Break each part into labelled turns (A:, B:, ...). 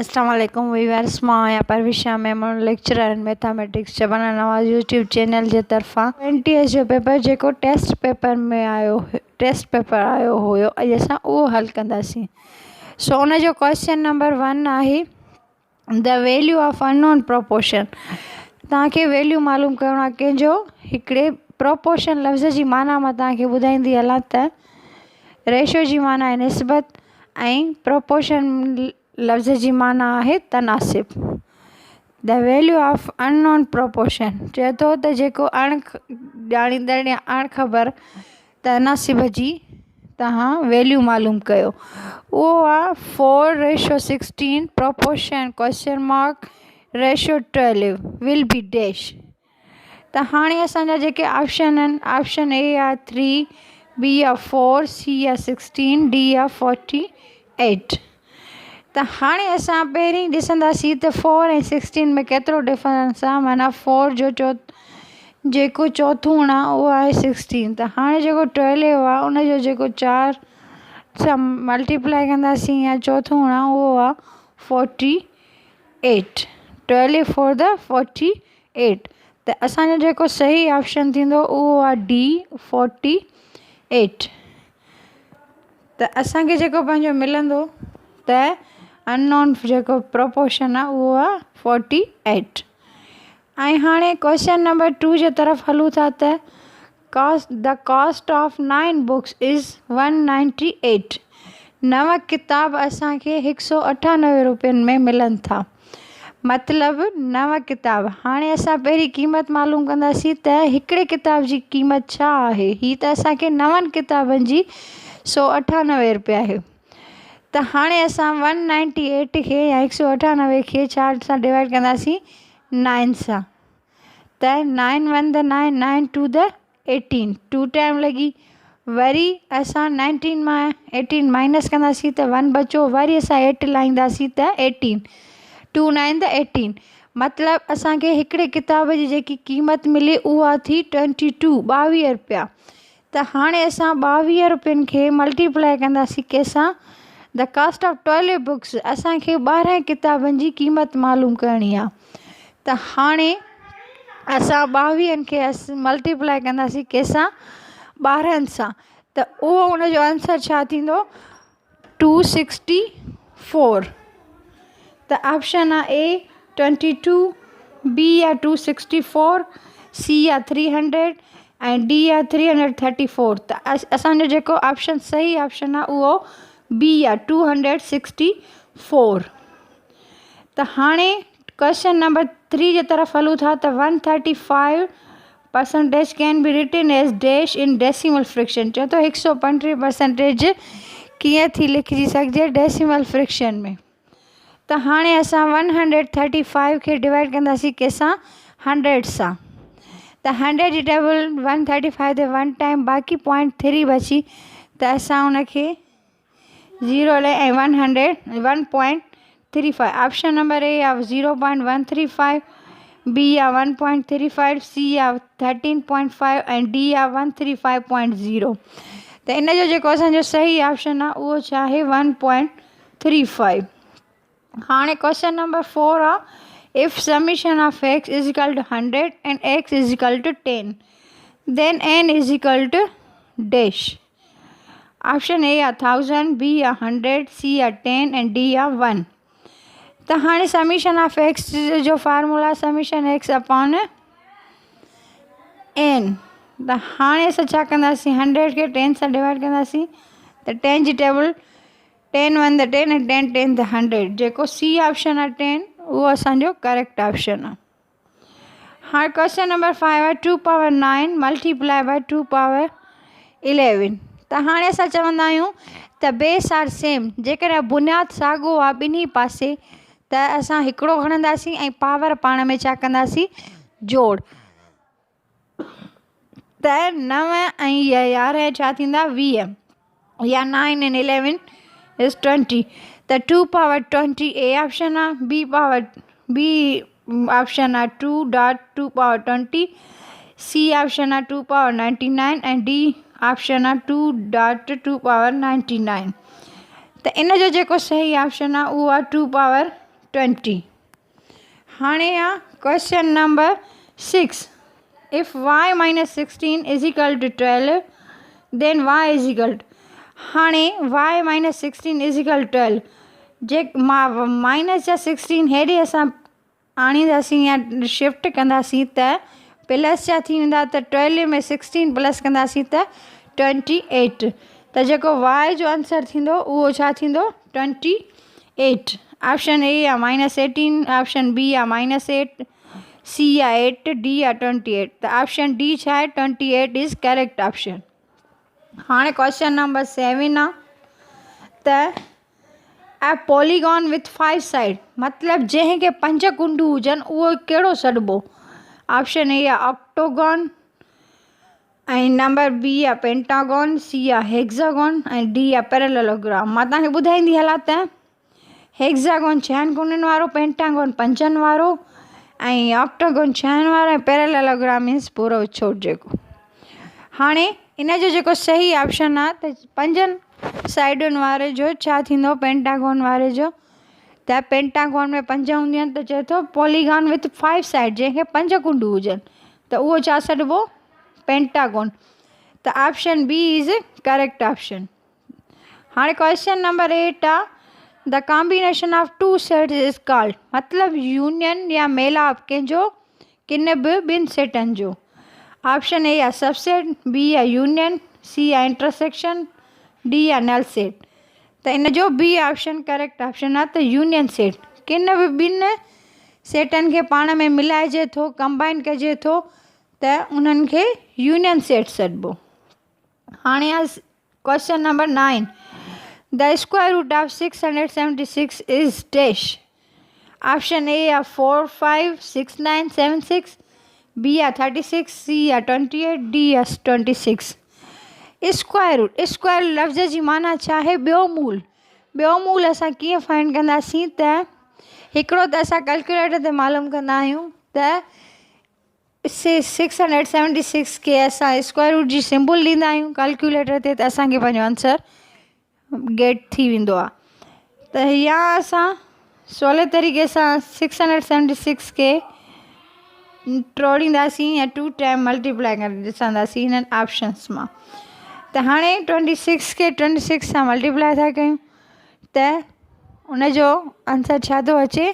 A: اسلام عليڪم ويورس مان آهيان Parveesha Memon lecturer in mathematics Shabana Nawaz YouTube channel جي طرفان اين ٽي ايس جو پيپر جيڪو ٽيسٽ پيپر ۾ آيو ٽيسٽ پيپر آيو هيو اڄ اسان اهو حل ڪنداسين سو ان جو ڪويشچن نمبر ون آهي the value of unknown proportion توهان کي ويليو معلوم ڪرڻو آهي ڪنهن جو هڪڙي پروپورشن لفظ جي معنيٰ مان توهان کي ٻڌائيندي هلان ته ريشو جي معنيٰ آهي نسبت ۽ پروپورشن لفظ جي معنيٰ آهي تناسب. The value of unknown proportion چئي ٿو ته جيڪو اڻ ڄاڻيندڙ يا اڻ خبر تناسب جي توهان ويليو معلوم ڪيو اهو آهي four ratio 16 proportion question mark ratio 12 will be dash ته هاڻي اسان جا جيڪي آپشن آهن آپشن اي آهي ٿري بي آهي فور سي آهي سڪسٽين ڊي آهي فورٽي ايٽ ته هاڻي اسان پهرين ڏسنداسين ته فور ۽ سڪسٽين ۾ ڪيترو ڊفرنس آهي معنيٰ فور جو چو جيڪو چوٿون آهي اهو آهي سڪسٽين ته هاڻي جيڪو ٽوئلو آهي ان جو جيڪو چار سان ملٽيپلائي ڪنداسين يا چوٿون آهي اهو آهي 48 12 فور the 48 ته اسان جو جيڪو صحيح آپشن ٿيندو اهو آهي ڊي 48 ته اسان کي جيڪو پنهنجو ملندو ته اننون جيڪو پروپورشن آهي اهو آهي 48 ۽ هاڻي ڪويشچن نمبر ٽو جي طرف هلون ٿا ته cost the cost of nine books is one ninety eight نو ڪتاب اسان کي هڪ سو اٺانوي روپين ۾ ملن ٿا مطلب نو ڪتاب هاڻي اسان پهرين قيمت معلوم ڪنداسين ته هڪڙي ڪتاب جي قيمت ڇا آهي هي ته اسان کي نون ڪتابن جي سو اٺانوي روپيا آهي ته هاڻي اسان ون نائنٽي ايٽ کي يا هڪ سو اٺانوي کي ڇا سان ڊوائيڊ ڪنداسين نائن سان ته nine one the nine nine two the eighteen two time لڳي وري اسان نائنٽين مان ايٽين مائنس ڪنداسين ته ون بچو وري اسان ايٽ لائينداسين ته eighteen two nine the eighteen مطلب اسانکي هڪڙي ڪتاب جي جيڪي قيمت ملي اها ٿي ٽوئنٽي ٽو ٻاويهه روپيا ته هاڻي اسان ٻاويهه روپين کي ملٽيپلائي ڪنداسين ڪنهن سان the cost of twelve books اسانکي ٻارهن ڪتابن جي قيمت معلوم ڪرڻي آهي ته هاڻي اسان ٻاويهن کي ملٽيپلائي ڪنداسين ڪنهن سان ٻارهن سان ته اهو ان جو آنسر ڇا ٿيندو ٽو سڪسٽي فور ته آپشن آ اي ٽوئنٽي ٽو بي آ ٽو سڪسٽي فور سي آ ٿري هنڊريڊ ۽ ڊي آ ٿري هنڊريڊ ٿرٽي فور ته اسان جو جيڪو آپشن صحيح آپشن آ اهو بي آ ٽو هنڊريڊ سڪسٽي فور ته هاڻي ڪوئسچن نمبر ٿري جي طرف هلون ٿا ته one thirty five percentage can be written as dash in decimal fraction چئي ٿو هڪ سو پنٽيهه پرسنٽيج ڪيئن ٿي لکجي سگهجي ڊيسيمل فرڪشن ۾ ته هاڻي اسان ون هنڊريڊ ٿرٽي فائيو کي ڊوائيڊ ڪنداسين ڪنهن سان هنڊريڊ سان ته هنڊريڊ جي ٽيبل ون ٿرٽي فائيو تي ون ٽائيم باقي پوائنٽ ٿري بچي ته اسان ان کي زيرو لي ۽ one hundred one point three five option number A آ zero point one three five B آ one point three five C آ ٿرٽين پوائنٽ فائيو ۽ ڊي آ one three five point zero ته ان جو جيڪو اسانجو صحيح آپشن آ اهو ڇا آهي ون پوائنٽ ٿري فائيو هاڻي ڪوشچن نمبر فور آ if summation of x is equal to hundred and x is equal to ten then n is equal to dash option A آ ٿائوزنڊ بي آ hundred سي آ ٽين ۽ D آ one ته هاڻي سميشن of X جو formula summation x upon n ته هاڻي اسان ڇا ڪنداسين هنڊريڊ کي ٽين سان ڊوائيڊ ڪنداسين ته ٽين جي table ten one the ten ۽ ten ten the hundred جيڪو سي آپشن آ ٽين اهو اسانجو ڪريڪٽ آپشن آ هاڻي ڪوئسچن نمبر فائيو آهي two power nine multiply by two power eleven ته هاڻي اسان چوندا آهيون ته بيس آر سيم جيڪڏهن بنياد ساڳو آهي ٻنهي پاسي ته اسان هڪڙو کڻنداسين ۽ پاور پاڻ ۾ ڇا ڪنداسين جوڙ ته نو ۽ يارهن ڇا ٿيندا 20 يا nine and eleven is twenty ته two power twenty A option آ بي پاور بي آپشن آ two dot two power twenty C option آ two power ninety nine ۽ D option آ two dot two power ninety nine ته ان جو جيڪو صحيح option آ اهو آ ٽو پاور. 20. هاڻي آ question number 6 if y minus 16 is equal to 12 then y is equal to. هاڻي y minus 16 is equal to 12 جي مائنس جا 16 هيڏي اسان آڻينداسين يا شفٽ ڪنداسين ته پلس جا ٿي ويندا ته ٽويلو ۾ سڪسٽين پلس ڪنداسين ته 28 ته جيڪو واء جو آنسر ٿيندو اهو ڇا ٿيندو 28. آپشن اي آ مائنس 18، آپشن بي آ مائنس 8، سي آ 8، ڊي آ 28. ته آپشن ڊي ڇا آهي 28 is correct option. هاڻي ڪويشچن نمبر 7 آ ته A polygon with five side مطلب جنهن کي پنج ڪنڊون هجن اهو ڪهڙو سڏبو؟ آپشن اي آهي آڪٽوگون ۽ نمبر بي آهي پينٽاگون، سي آهي هيگزاگون ۽ ڊي آهي پيراليلوگرام. مان توهان کي ٻڌائيندي هلان ته هيگزاگون ڇهن ڪنڊن وارو، پينٽاگون پنجن وارو ۽ آڪٽوگون ڇهن وارو ۽ پيراليلوگرام مينس پورو وڇوٽ جيڪو. هاڻي ان جو جيڪو صحيح آپشن آ ته پنجن سائيڊن واري جو ڇا ٿيندو پينٽاگون واري جو ته پينٽاگون ۾ پنج هونديون آهن ته چئي ٿو پوليگان وٿ فائيو سائيڊ جنهن کي پنج ڪنڊون هجن ته اهو ڇا سڏبو پينٽاگون ته option B is correct option. هاڻي ڪويشچن نمبر 8 آ the combination of two sets is called مطلب يونين يا ميلاپ ڪنهن جو ڪن به ٻن سيٽن جو. آپشن اي آ سب سيٽ، بي آ يونين، سي آ انٽرسيڪشن، ڊي آ نل سيٽ. ته ان جو بي آپشن ڪريڪٽ آپشن آ ته يونين سيٽ ڪن به ٻن سيٽن کي پاڻ ۾ ملائجي ٿو ڪمبائن ڪجي ٿو ته انهن کي يونين سيٽ سڏبو. هاڻي آ question number 9 the square root of 676 is dash. Option A آ 4 5 6 9 7 6، بي آ 36، سي آ 28، ڊي آ 26. اسڪوائر روٽ، اسڪوائر لفظ جي معنيٰ ڇا آهي؟ ٻيو مول. ٻيو مول اسان ڪيئن فائنڊ ڪنداسين؟ ته هڪڙو ته اسان ڪلڪوليٽر تي معلوم ڪندا آهيون ته 676 کي اسان اسڪوائر روٽ جي سمبل ڏيندا آهيون ڪلڪوليٽر تي ته اسان کي پنهنجو آنسر گيٽ ٿي ويندو آهي ته يا اسان سولي طريقي سان 676 کي ٽوڙينداسين يا ٽو ٽائم ملٽيپلائي ڪري ڏسنداسين هنن آپشنس مان ته هاڻي 26 کي 26 سان ملٽيپلائي ٿا ڪيون ته ان جو آنسر ڇا ٿو اچي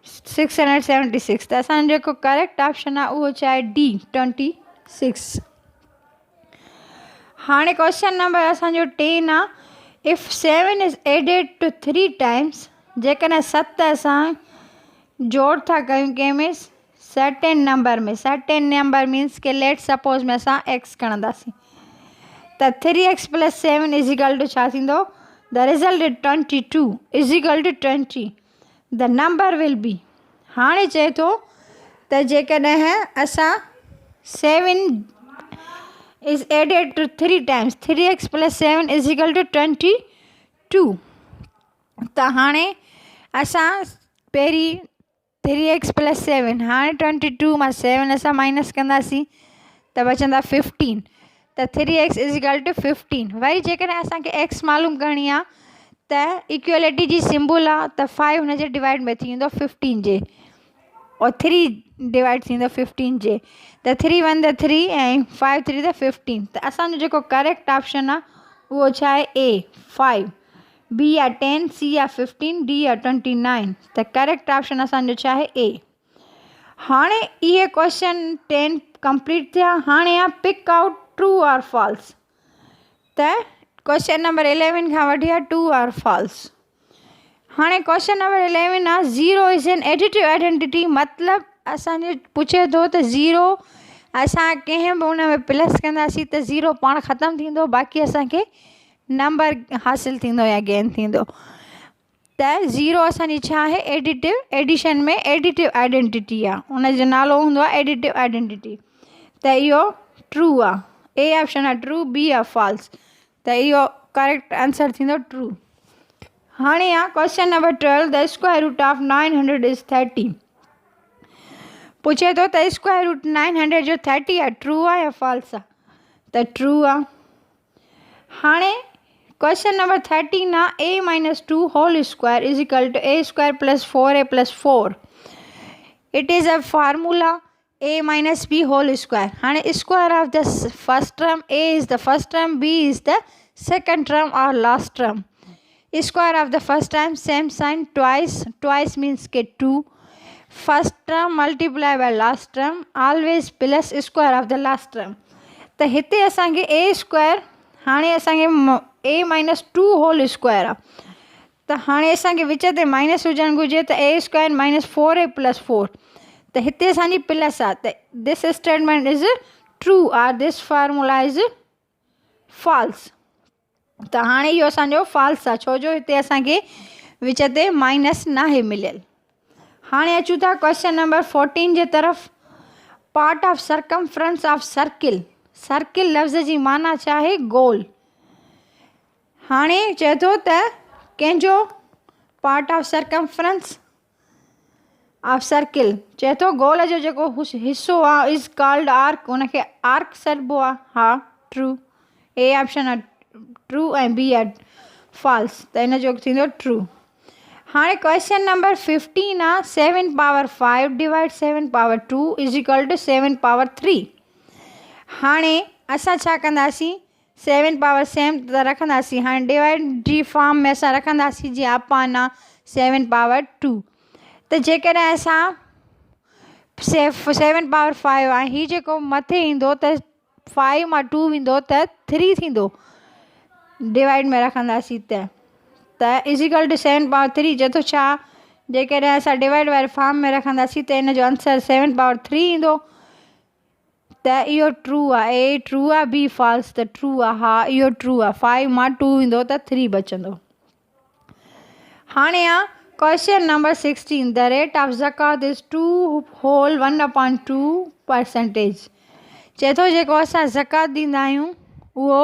A: 676. ته اسان جو جيڪو ڪريڪٽ آپشن آهي اهو ڇا آهي ڊي 26. هاڻي ڪوشچن نمبر اسان جو 10 آ if 7 is added to 3 times جيڪڏهن 7 اسان جوڙ ٿا ڪيون ڪنهن ۾ certain number ۾ certain number minus ڪي ليٽ سپوز ۾ اسان ايڪس کڻنداسين ته 3 X plus 7 is equal to ڇا ٿيندو the result 22 is equal to 20 the number will be هاڻي چئي ٿو ته جيڪڏهن اسان 7 is added to 3 times 3 X plus 7 is equal to 22 ته هاڻي اسان پهرين 3 ايڪس پلس 7 هاڻي 22 مان 7 اسان مائنس ڪنداسين ته بچندا 15 ته three X is equal to 15. وري جيڪڏهن اسان کي ايڪس معلوم ڪرڻي آ ته ايڪوالٽي جي سمبل آ ته 5 هن جي ڊوائيڊ ۾ ٿي ويندو 15 جي اور 3 ڊوائيڊ ٿيندو 15 جي ته 3 1 ته 3 ۽ 5 3 ته 15. ته اسان جو جيڪو ڪريڪٽ آپشن آ اهو ڇا آهي اي 5، بي آ 10، سي آ 15، ڊي آ 29. ته ڪريڪٽ آپشن اسان جو ڇا آهي اي. هاڻي اهي ڪوئسچن 10 ڪمپليٽ ٿيا. هاڻي آ pick out true or false. ته ڪوئسچن نمبر 11 کان وٺي آ ٽرو آر فالس. هاڻي ڪوئسچن نمبر 11 آ zero is an additive identity مطلب اسان جو پڇي ٿو ته زيرو اسان ڪنهن به ان ۾ پلس ڪنداسين ته زيرو پاڻ ختم ٿيندو باقي اسان کي نمبر حاصل ٿيندو يا گين ٿيندو. ته زيرو اسان جي ڇا آهي ايڊيٽو ايڊيشن ۾ ايڊيٽو آئيڊينٽيٽي آ ان جو نالو هوندو آهي ايڊيٽو آئيڊينٽيٽي ته اهو ٽرو آ اي آپشن آ ٽرو بي آ فالس ته اهو ڪريڪٽ آنسر ٿيندو ٽرو. هاڻي آ question number 12 the square root of 900 is 30. پڇي ٿو ته اسڪوائر روٽ 900 جو 30 آ ٽرو آ يا فالس آ ته ٽرو آ. هاڻي ڪوئسچن نمبر 13 آ A minus 2 whole square is equal to A square plus 4 A plus 4. It is a formula A minus B whole square. هاڻي square of the first term, A is the first term, B is the second term or last term. Square of the first term same sign twice, twice means K 2. First term multiply by last term always plus square of the last term. ته هتي اسان کي A square, هاڻي اسان کي A minus 2 whole square آ، ته هاڻي اسان کي وچ تي مائنس هجڻ گهرجي، ته A square minus 4 A plus 4، ته هتي اسان جي پلس آ، ته this statement is true or this formula is false. ته هاڻي اهو اسان جو فالس آ، ڇو جو هتي اسان کي وچ تي مائنس ناهي مليل. هاڻي اچون ٿا ڪوئسچن نمبر 14 جي طرف. Part of circumference of circle, circle لفظ جي معنيٰ ڇا آهي؟ گول. هاڻي چئي ٿو ته ڪنهن جو part of circumference of circle? چئي ٿو گول جو جيڪو حصو آ از ڪالڊ آرڪ، ان کي آرڪ سڏبو آ. ها، ٽرو، اي آپشن آ ٽرو ۽ بي آ فالس، ته ان جو ٿيندو ٽرو. هاڻي ڪوئسچن نمبر 15 آ 7 power 5 divide 7 power 2 is equal two 7 power 3. هاڻي اسان ڇا ڪنداسين؟ 7 پاور سيم ته رکنداسين، هاڻي ڊوائيڊ جي فارم ۾ اسان رکنداسين جيئن اپان آ 7 پاور 2. ته جيڪڏهن اسان 7 پاور 5 آ، هي جيڪو مٿي ايندو ته 5 مان 2 ويندو ته 3 ٿيندو، ڊوائيڊ ۾ رکنداسين ته از ايڪول ٽو 7 پاور 3. چئي ٿو ڇا جيڪڏهن اسان ڊوائيڊ واري فارم ۾ رکنداسين ته ان جو آنسر 7 پاور 3 ايندو، ته اهو ٽرو آ. اي ٽرو آ، بي فالس، ته ٽرو آ. ها، اهو ٽرو آ، 5 مان 2 ويندو ته 3 بچندو. هاڻي آ question number 16، the rate of زڪوات از 2 هول 1 اپان 2 پرسنٽيج. چئي ٿو جيڪو اسان زڪوات ڏيندا آهيون اهو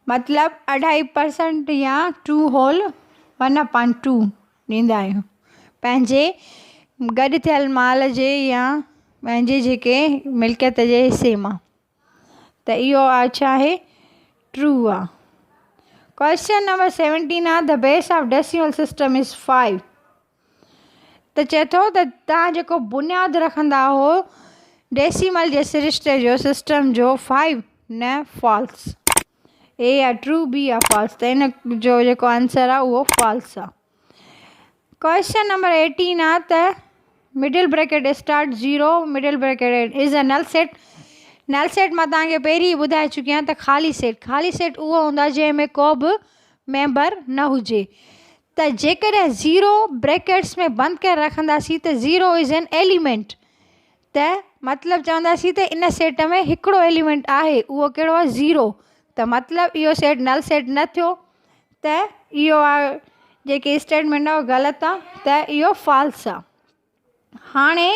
A: مطلب اڍائي پرسنٽ يا 2 هول 1 اپان 2 ڏيندا آهيون پنهنجي گڏ ٿيل مال جي يا پنهنجي جيڪي ملڪيت جي حصي مان، ته اهو آ ڇا آهي؟ ٽرو آ. ڪوئسچن نمبر 17 آ the base of decimal system is 5. ته چئي ٿو ته تان جيڪو بنياد رکندا هو ڊيسيمل جي سرشتي جو، سسٽم جو، 5 نه، فالس. اي آ ٽرو، بي آ فالس، ته ان جو جيڪو آنسر آ اهو فالس آ. ڪوئسچن نمبر 18 آ ته middle bracket start 0 middle bracket is a null set. Null set مان توهان کي پهرين ئي ٻڌائي چڪي آهيان ته خالي سيٽ، خالي سيٽ اهو هوندو آهي جنهن ۾ ڪو به ميمبر نه هجي. ته جيڪڏهن 0 بريڪيٽس ۾ بند ڪري رکنداسين ته 0 از اين ايليمينٽ، ته مطلب چونداسين ته ان سيٽ ۾ هڪڙو ايليمينٽ آهي، اهو ڪهڙو آهي؟ 0. ته مطلب اهو سيٽ نل سيٽ نه ٿيو، ته اهو جيڪي اسٽيٽمينٽ آهي اهو غلط آهي، ته اهو فالس آهي. هاڻي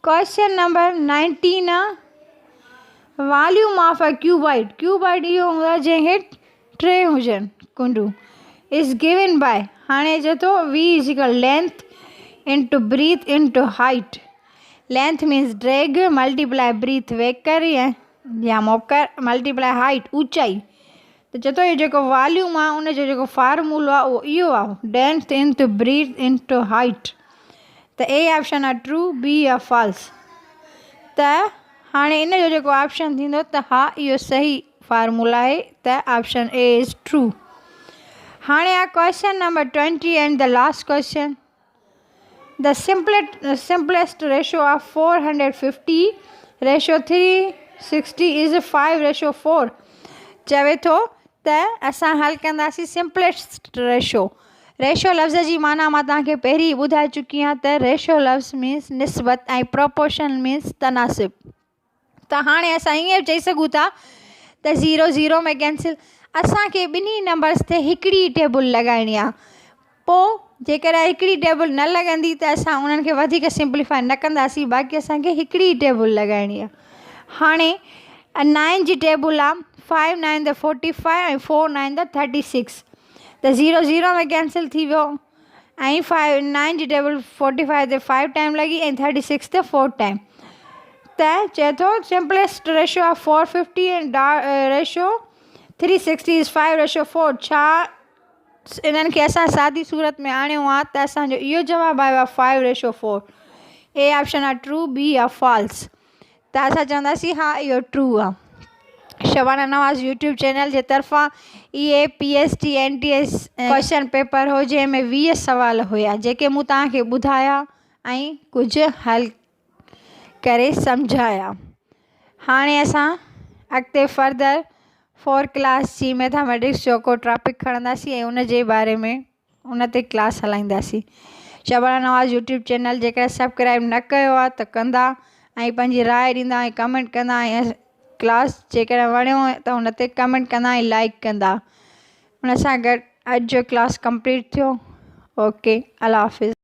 A: ڪوئسچن نمبر 19 آ واليوم آف ا ڪيوبائڊ، ڪيوبائڊ اهو هوندو آهي جنهن کي ٽي هجن ڪنڊون، از گيون باء. هاڻي اچي ٿو V is equal length into breadth into height. Length means ڊيگهه ملٽيپلائي بريٿ ويڪر يا موڪر ملٽيپلائي هائيٽ اوچائي. ته چئي ٿو اهو جيڪو واليوم آهي ان جو جيڪو فارمولو آهي اهو اهو آهي length into breath into height. ته اي آپشن آهي ٽرو، بي آهي فالس. ته هاڻي ان جو جيڪو آپشن ٿيندو ته ها اهو صحيح فارمولا آهي، ته آپشن اي از ٽرو. هاڻي آهي question number 20 and the last question, the simplest ratio of 450 ratio 360 is 5 ratio 4. چوي ٿو ته اسان حل ڪنداسين سمپليسٽ ريشو. ريشو لفظ جي معنيٰ مان توهان کي پهرين ئي ٻڌائي چڪي آهيان ته ريشو لفظ مينس نسبت ۽ پروپورشن مينس تناسب. ته هاڻي اسان ائين به چئي سگهون ٿا ته زيرو زيرو ۾ ڪينسل، اسان کي ٻنهي نمبرس تي هڪڙي ئي ٽيبل لڳائڻي آهي. پوء جيڪڏهن هڪڙي ٽيبل نه لڳندي ته اسان انهن کي وڌيڪ سمپليفائي نه ڪنداسين، باقي اسان کي هڪڙي ئي ٽيبل لڳائڻي آهي. هاڻي نائن جي ٽيبل آهي five nine the 45 ۽ four nine the 36، ته زيرو زيرو ۾ ڪينسل ٿي ويو ۽ فائيو نائن جي ٽيبل 45 تي فائيو ٽائيم لڳي ۽ 36 تي فور ٽائيم. ته چئي ٿو simplest ratio of 450 and ratio 360 is 5 ratio 4 ڇا انهن کي اسان سادي صورت ۾ آڻيو آ ته اسان جو اهو جواب آيو آ 5 ريشو 4. اي آپشن آ ٽرو بي آ فالس ته اسان چونداسين ها اهو ٽرو آ. شبانه نواز يوٽيوب چينل جي طرفان اي اي P S T N T S question paper هو جنهن ۾ 20 سوال هيا جيڪي مون توهان کي ٻڌايا ۽ ڪجهه حل ڪري سمجهايا. هاڻي اسان اڳتي فردر فور ڪلاس جي ميٿاميٽڪس جو ڪو ٽاپڪ کڻنداسين ۽ ان جي باري ۾ ان تي ڪلاس هلائينداسين. شبانه نواز يوٽيوب چينل جيڪڏهن سبڪرائب نه ڪيو آهي ته ڪندا ۽ پنهنجي راء ڏيندا ۽ ڪمينٽ ڪندا ۽ ڪلاس جيڪڏهن وڻيو ته ان تي ڪمينٽ ڪندا ۽ لائڪ ڪندا. ان سان گڏ اڄ جو ڪلاس ڪمپليٽ ٿيو. اوڪي الله حافظ.